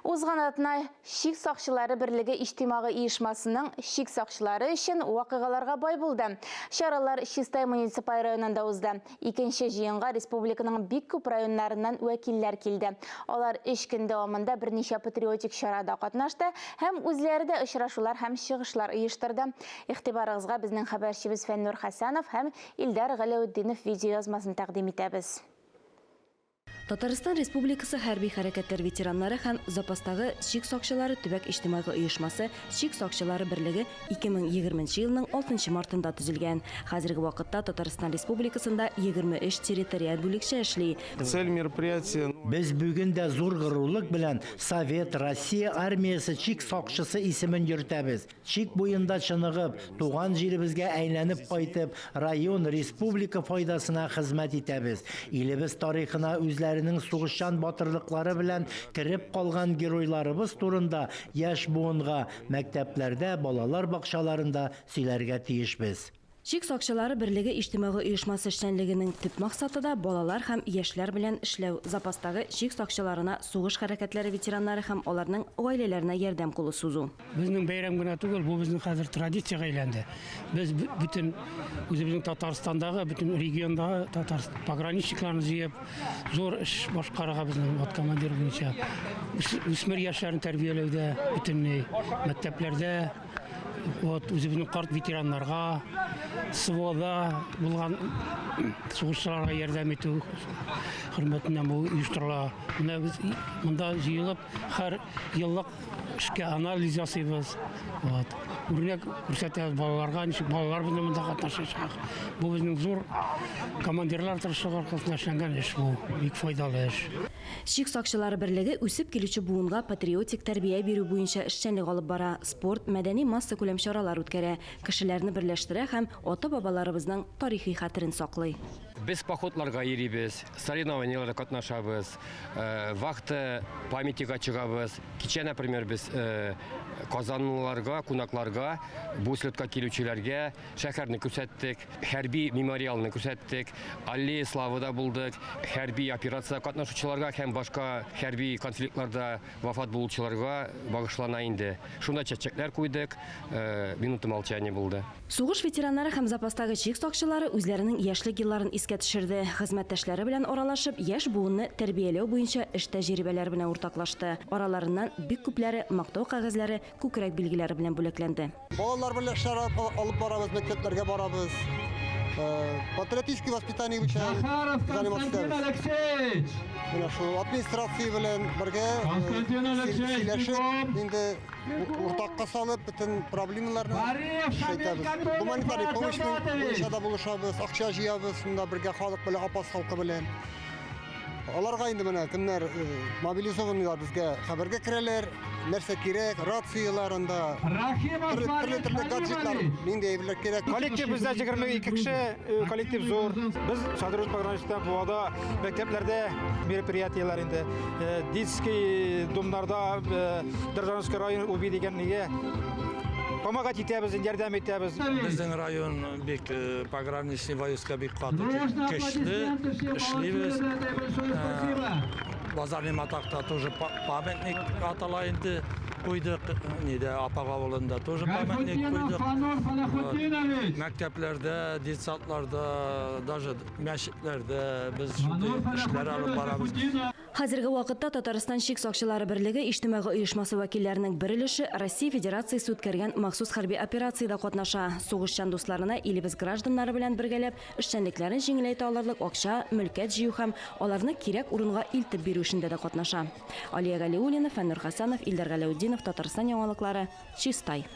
Узган атна Чик сакчылары берлеге иҗтимагый оешмасының чик сакчылары өчен вакыйгаларга бай булды. Чаралар Чистай муниципаль районында узды. Икенче җыенга республиканың бик күп районнарыннан вәкилләр килде. Алар өч көн дәвамында берничә патриотик чарада катнашты һәм үзләре дә очрашулар һәм чыгышлар оештырды. Игътибарыгызга безнең хәбәрчебез Фәннур Хәсәнов һәм Илдар Галәүтдинов видеоязмасын тәкъдим итәбез. Татарстан Республикасы хәрби хәрәкәтләр ветераннары һәм запастагы чик сакчылары төбәк иҗтимагый оешмасы Чик сакчылары берлеге 2020 нче елның алтынчы мартында төзелгән. Хәзерге вакытта Татарстан Республикасында 23 территориаль бүлекчә эшли. Цель мероприятия. Без бүген дә зур горурлык белән Совет, Россия армиясе чик сакчысы исемен йөртәбез. Чик буенда чыныгып, туган җиребезгә әйләнеп кайтып, район, республика файдасына хезмәт итәбез. Илебез тарихына үзләренең сугышчан батырлыклары белән кереп калган геройларыбыз турында яшь буынга мәктәпләрдә, балалар бакчаларында сөйләргә тиешбез. Чик сакчылары берлеге иҗтимагый оешмасы эшчәнлегенең төп максаты да балалар һәм яшьләр белән эшләү, запастагы чик сакчыларына сугыш хәрәкәтләре ветераннары һәм аларның гаиләләренә ярдәм кулы сузу. Безнең бәйрәм генә түгел, бу безнең хәзер традициягә әйләнде. Без бөтен үзебезнең Татарстандагы, бөтен региондагы татар пограничникларны җыеп, зур эш башкарырга безнең вот командир буенча. Үсмер яшьләрне тәрбияләүдә бөтенләй мәктәпләрдә Вот үзебезнең карт ветераннарга, СВОда булган сугышчыларга ярдәм итү хөрмәтенә бу оештырыла. Менә без монда җыелып һәр еллык эшкә анализ ясыйбыз. Вот. Үрнәк күрсәтәбез балаларга, ничек балалар безнең монда катнашачак. Бу безнең зур командирлар тырышлыгы аркасында эшләнгән эш бу. Бик файдалы эш. Чик сакчылары берлеге үсеп килүче буынга патриотик тәрбия бирү буенча эшчәнлек алып бара, спорт, мәдәни-массакүләм чаралар үткәрә, кешеләрне берләштерә һәм ата-бабаларыбызның тарихи хәтерен саклый. Без походларга йөрибез, соревнованиеләрдә катнашабыз, вахта памятига чыгабыз. Кичә, например, без казанлыларга, кунакларга, бу слетка килүчеләргә шәһәрне күрсәттек, хәрби мемориалны күрсәттек, Аллея Славыда булдык, хәрби операциядә катнашучыларга һәм башка хәрби конфликтларда вафат булучыларга багышлана инде. Шунда чәчәкләр куйдык, минута молчания булды. Сугыш ветераннары һәм запастагы чик сакчылары үзләренең яшьлек елларын искә төшерде, хезмәттәшләре белән аралашып, яшь буынны тәрбияләү буенча эш тәҗрибәләре белән уртаклашты. Араларыннан бик күпләре Мактау кәгазьләре, күкрәк билгеләре белән бүләкләнде. Балалар белән эшләр алып барабыз, мәктәпләргә барабыз. Патриотический воспитание буенча Захаров Константин Алексеевич! Менә шул администрация белән бергә сөйләшеп, инде уртакка салып, бөтен проблемаларны әйтәбез. Гуманитарий помощь буенча да булышабыз, акча җыябыз, шунда бергә халык белән, Апас халкы белән. Аларга инде менә кемнәр э, мобилизованныйлар безгә хәбәргә керәләр, нәрсә кирәк, рацияләр анда, Рахимов төрле Фарид төрле гаджетлар, Халимович! нинди әйберләр кирәк. Коллектив бездә 22 кеше, э, коллектив зур. Без Содружество пограничников Буада мәктәпләрдә мероприятиеләр инде, э, детский домнарда, э, Державинский район УБИ дигән нигә помогать итәбез, ярдәм итәбез. Безнең район бик э, пограничный войска бик каты көчле эшлибез. Э, Базарный Матакта тоже памятник атала инде куйдык. Нидә Апак авылында тоже памятник куйдык. Мәктәпләрдә, детсадларда, даже мәчетләрдә без шундый эшләр алып барабыз. Хәзерге вакытта Татарстан чик сакчылары берлеге иҗтимагый оешмасы вәкилләренең бер өлеше Россия Федерациясе үткәргән махсус хәрби операциядә катнаша. Сугышчан дусларына илебез гражданнары белән бергәләп эшчәнлекләрен җиңеләйтә алырлык акча, мөлкәт җыю һәм аларны кирәк урынга илтеп бирү эшендә дә катнаша. Алия Галиуллина, Фәннур Хәсәнов, Илдар Галәүтдинов, Татарстан яңалыклары, Чистай.